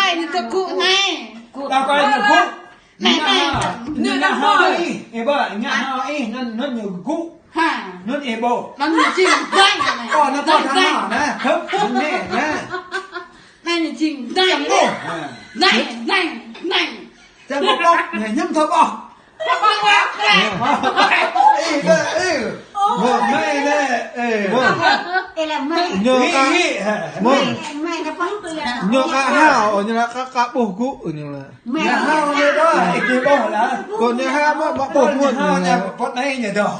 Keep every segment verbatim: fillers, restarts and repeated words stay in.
Anai ñu tơ gŭ anai. Gŭ. Đa kơi ñu gŭ. Anai, anai. Ñu ngă hao ih. Ih ƀuh, ngă hao ih, anŭn, anŭn ñu gŭ. Ha. Anŭn ih ƀuh. Anŭn ñu jing dai anai. Ơ, anŭn dai, pô dai. Thâo hao anai. Hơ̆p, anai, anai. Anai ñu jing dai. Čang ƀuh. Ha. Dai, dai, dai. Čang ƀuh, ƀuh. Anai hiư̆m thâo ƀuh. Ih, ih, ih. Mơ̆, mơ̆, ih, ih. Mơ̆. Ih, lah mơ̆. Ñu kơ, ih, ih. Mơ̆. Mơ̆, mơ̆, kơ păng tui lah. Ñu kơ hao, ñu lah kơ, kơ ƀuh gŭ, ñu lah. Mơ̆. Ñu hao ñu đôč, ih ƀuh lah. Kơ ñu hao mơ̆, mơ̆ ƀuh mơ̆. Ñu hao ñu pơt anai ñu đôč.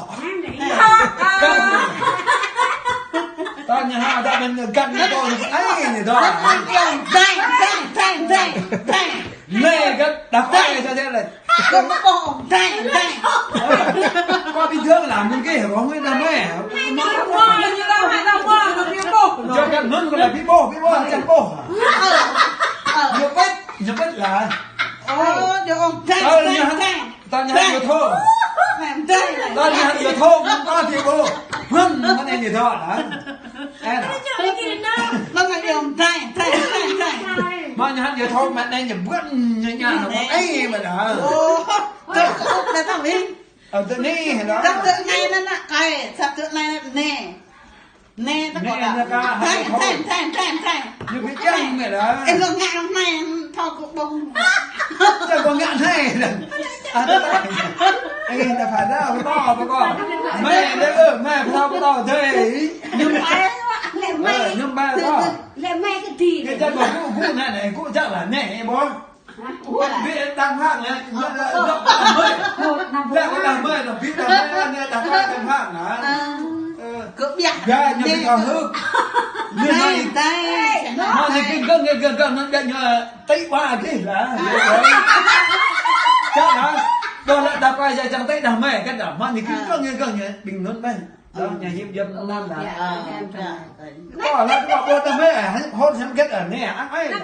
Tơ ñu hao đa mơ̆n ñu găn ñu đôč, anai ñu đôč. Dai, dai, dai, dai, dai. Anai găt đa kơi sa čê lĕ. Kơ mă ƀuh, dai, dai. Kơ ƀing dơ̆ng lah mơ̆ng kơ rŏng anai đa mơ̆. Čang kơ anŭn kơ lah ƀu ƀuh, ƀu ƀuh, čang ƀuh, ƀu ƀuh, čang ƀuh. Ñu pĭt, ñu pĭt lah. Ơ, ñu ƀuh, dai, dai, dai. Tơ ñu hao ñu thâo. Dai, dai. Tơ ñu hao ñu thâo, mơ̆n kơ ƀuh. Hơ̆n, mơ̆n anai ñu thâo lah. Ơ, anai. Mơ̆n anai ñu dai, dai, dai, dai. Mơ̆n ñu hao ñu thâo, mơ̆n anai ñu ƀuăn, ñu ña, ñu ƀuăn. Ơ, mơ̆n anai. Ơ, tơ, tơ, tơ, tơ, tơ, Ơ, tơ anai, hă? Tơ, tơ anai anŭn, anŭn, kơi, sa tơ anai anŭn. Anai, tơ kơ đa. Anai, anai, kơ, tơ, tơ, tơ, tơ, tơ. Ñu ƀu čang mơ̆ lah. Ơ, ñu ngă anai, thâo kơ ƀuh. Tơ kơ ngă anai lah. Ơ, tơ, tơ. Ơ, anai phải đa, phải đa, phải đa. Mơ̆, anai, ơ, mơ̆, phải đa, phải đa, dai. Ñu ƀai, lĕ mơ̆. Ơ, ñu ƀai, phải đa. Lĕ mơ̆ kơ dih. Kơ čang ƀuh gŭ, gŭ anai, anai, gŭ čang lah anai, ih ƀuh. Ƀu, ƀu đăng hăng lĕ, lĕ, lĕ, lĕ, lĕ, lĕ, lĕ, ƀu đăng hăng lĕ, ƀu đăng hăng lĕ, đăng hăng, đăng hăng lĕ. Ơ. Kơ ƀiă. Ƀiă ñu ƀu thâo hơ̆k. Ñu anai. Anai, anai. Mă anai gơ̆ng, gơ̆ng, gơ̆ng, gơ̆ng, anŭn ƀiă ñu tĭ ƀă gih lah. Čang lah. Đôč lah đa kơi čang tĭ đah mơ̆, kơ đah mă anai gơ̆ng, gơ̆ng, gơ̆ng, ñu ƀing anŭn ƀai. Đôč ñu hiam jam anŭn lah. Ơ, lah, kơ ƀuh đah mơ̆, hŏt hiam gĕt anai, ang ai lah.